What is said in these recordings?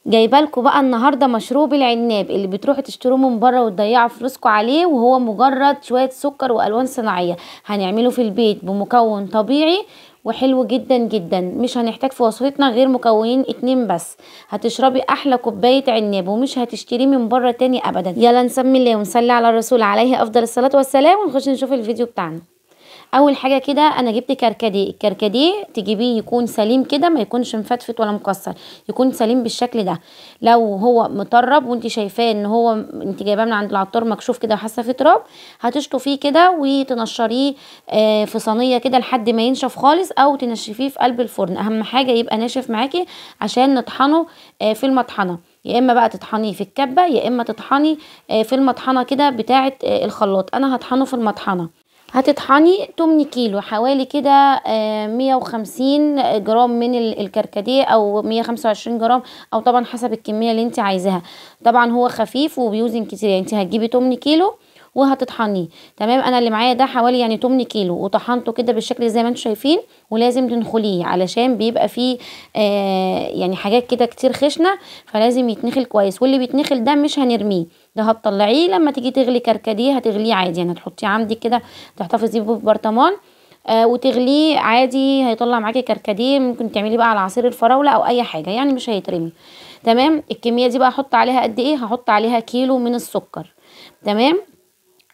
جايبه لكم بقى النهارده مشروب العناب اللي بتروحوا تشتروه من بره وتضيعوا فلوسكم عليه، وهو مجرد شوية سكر والوان صناعية. هنعمله في البيت بمكون طبيعي وحلو جدا جدا، مش هنحتاج في وصفتنا غير مكونين 2 بس. هتشربي احلى كوباية عناب ومش هتشتريه من بره تاني ابدا. يلا نسمي الله ونصلي على الرسول عليه افضل الصلاة والسلام، ونخش نشوف الفيديو بتاعنا. اول حاجة كده انا جبت كركديه. الكركديه تجيبيه يكون سليم كده، ما يكونش مفتفت ولا مكسر، يكون سليم بالشكل ده. لو هو مطرب وانت شايفاه ان هو انت جايباه من عند العطار مكشوف كده وحاسه فيه تراب، هتشطفيه كده وتنشريه في صينية كده لحد ما ينشف خالص، او تنشفيه في قلب الفرن. اهم حاجة يبقى ناشف معاكي عشان نطحنه في المطحنه. يا اما بقى تطحنيه في الكبه، يا اما تطحني في المطحنه كده بتاعه الخلاط. انا هطحنه في المطحنه. هتطحني 8 كيلو حوالي كده، 150 جرام من الكركديه او 125 جرام، او طبعا حسب الكمية اللي انت عايزاها. طبعا هو خفيف وبيوزن كتير، يعني انت هتجيبي 8 كيلو وهتطحنيه. تمام، انا اللي معايا ده حوالي يعني 8 كيلو، وطحنته كده بالشكل زي ما انتم شايفين. ولازم تنخليه علشان بيبقى فيه يعني حاجات كده كتير خشنه، فلازم يتنخل كويس. واللي بيتنخل ده مش هنرميه، ده هتطلعيه لما تيجي تغلي كركديه هتغليه عادي، يعني هتحطيه عندك كده تحتفظي بيه في برطمان وتغليه عادي، هيطلع معاكي كركديه. ممكن تعمليه بقى على عصير الفراوله او اي حاجة، يعني مش هيترمي. تمام، الكمية دي بقى هحط عليها قد ايه؟ هحط عليها كيلو من السكر. تمام،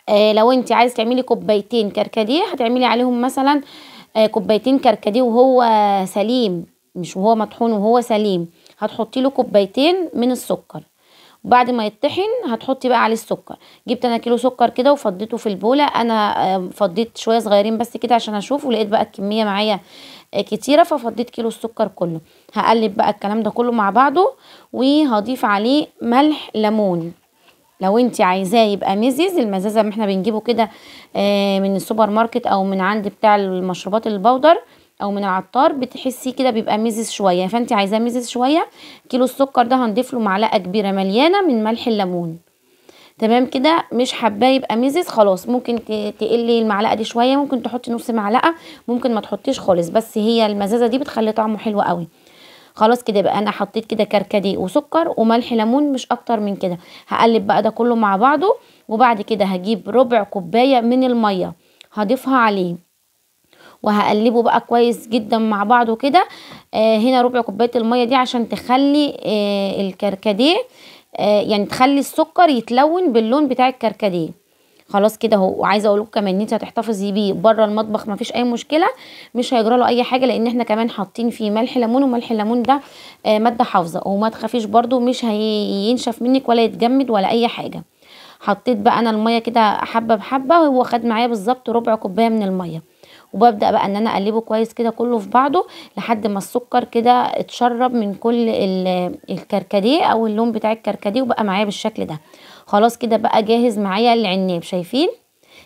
لو انت عايز تعملي كوبايتين كركديه هتعملي عليهم مثلا كوبايتين كركديه وهو سليم، مش وهو مطحون، وهو سليم هتحطي له كوبايتين من السكر. وبعد ما يطحن هتحطي بقى عليه السكر. جبت انا كيلو سكر كده وفضيته في البوله، انا فضيت شوية صغيرين بس كده عشان اشوف، ولقيت بقى الكمية معايا كتيرة ففضيت كيلو السكر كله. هقلب بقى الكلام ده كله مع بعضه، وهضيف عليه ملح ليمون. لو انت عايزاه يبقى مزز، المزازه اللي احنا بنجيبه كده من السوبر ماركت او من عند بتاع المشروبات ال powder او من العطار، بتحسيه كده بيبقى مزز شوية، فانت عايزاه مزز شوية. كيلو السكر ده هنضيف له معلقه كبيرة مليانة من ملح الليمون. تمام كده، مش حباه يبقى مزز خلاص ممكن تقلي المعلقة دي شوية، ممكن تحطي نص معلقه، ممكن ما تحطيش خالص، بس هي المزازه دي بتخلي طعمه حلو قوي. خلاص كده بقى انا حطيت كده كركديه وسكر وملح ليمون، مش اكتر من كده. هقلب بقى ده كله مع بعضه، وبعد كده هجيب ربع كوباية من المية هضيفها عليه، وهقلبه بقى كويس جدا مع بعضه كده. هنا ربع كوباية المية دي عشان تخلي الكركديه يعني تخلي السكر يتلون باللون بتاع الكركديه. خلاص كده اهو. وعايزه اقول لكم كمان ان انت هتحتفظي بيه بره المطبخ مفيش اي مشكلة، مش هيجرى له اي حاجة، لان احنا كمان حاطين فيه ملح ليمون، وملح الليمون ده مادة حافظه، وما تخافيش برده مش هينشف منك ولا يتجمد ولا اي حاجة. حطيت بقى انا المية كده حبه بحبه، وهو خد معايا بالظبط ربع كوباية من المية. وببدا بقى ان انا اقلبه كويس كده كله في بعضه لحد ما السكر كده اتشرب من كل الكركديه او اللون بتاع الكركديه، وبقى معايا بالشكل ده. خلاص كده بقى جاهز معايا العناب، شايفين؟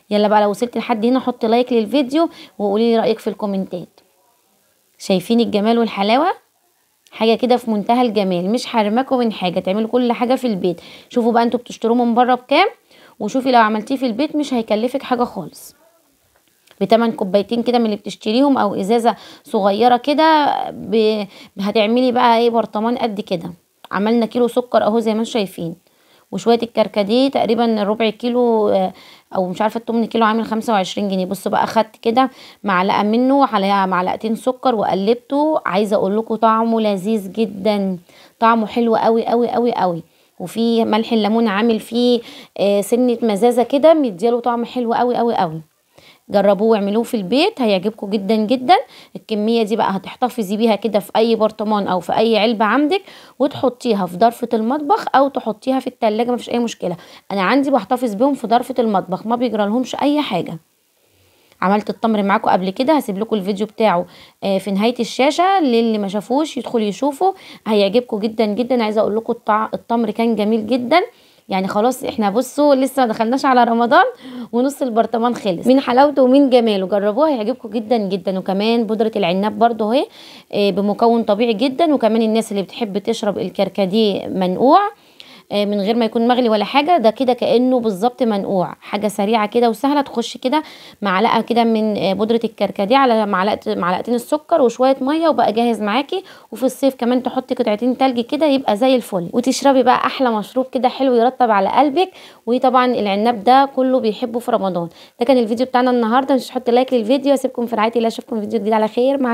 يلا بقى لو وصلت لحد هنا حط like للفيديو وقولي لي رايك في الكومنتات. شايفين الجمال والحلاوه؟ حاجة كده في منتهى الجمال، مش حرماكم من حاجة، تعملوا كل حاجة في البيت. شوفوا بقى انتوا بتشتروه من بره بكام، وشوفي لو عملتيه في البيت مش هيكلفك حاجة خالص. بتمن كوبايتين كده من اللي بتشتريهم او ازازة صغيرة كده هتعملي بقى ايه برطمان قد كده. عملنا كيلو سكر اهو زي ما انتم شايفين، وشوية الكركديه تقريبا ربع كيلو او مش عارفه 8 كيلو عامل 25 جنيه. بصوا بقى اخدت كده معلقه منه على معلقتين سكر وقلبته. عايزه اقول لكم طعمه لذيذ جدا، طعمه حلو قوي قوي قوي قوي، وفي ملح الليمون عامل فيه سنة مزازه كده مدياله طعم حلو قوي قوي قوي. جربوه واعملوه في البيت هيعجبكم جدا جدا. الكمية دي بقى هتحتفظي بيها كده في اي برطمان او في اي علبة عندك، وتحطيها في ضرفه المطبخ او تحطيها في التلاجة، مفيش اي مشكلة. انا عندي بحتفظ بيهم في ضرفه المطبخ، ما بيجرالهمش اي حاجة. عملت التمر معاكم قبل كده، هسيب لكم الفيديو بتاعه في نهاية الشاشة للي ما شافوش يدخل يشوفه، هيعجبكم جدا جدا. عايزه اقول لكم التمر كان جميل جدا، يعني خلاص احنا بصوا لسه ما دخلناش على رمضان ونص البرطمان خلص من حلاوته ومن جماله. جربوه هيعجبكم جدا جدا. وكمان بودره العناب برده اهي بمكون طبيعي جدا. وكمان الناس اللي بتحب تشرب الكركديه منقوع من غير ما يكون مغلي ولا حاجة، ده كده كانه بالظبط منقوع. حاجة سريعة كده وسهلة، تخش كده معلقه كده من بودره الكركديه على معلقتين السكر وشوية مية وبقى جاهز معاكي. وفي الصيف كمان تحطي قطعتين تلج كده يبقى زي الفل، وتشربي بقى احلى مشروب كده حلو يرطب على قلبك. وطبعا العناب ده كله بيحبه في رمضان. ده كان الفيديو بتاعنا النهارده، مش تحط like للفيديو، اسيبكم في رعاية الله، اشوفكم في فيديو جديد على خير. مع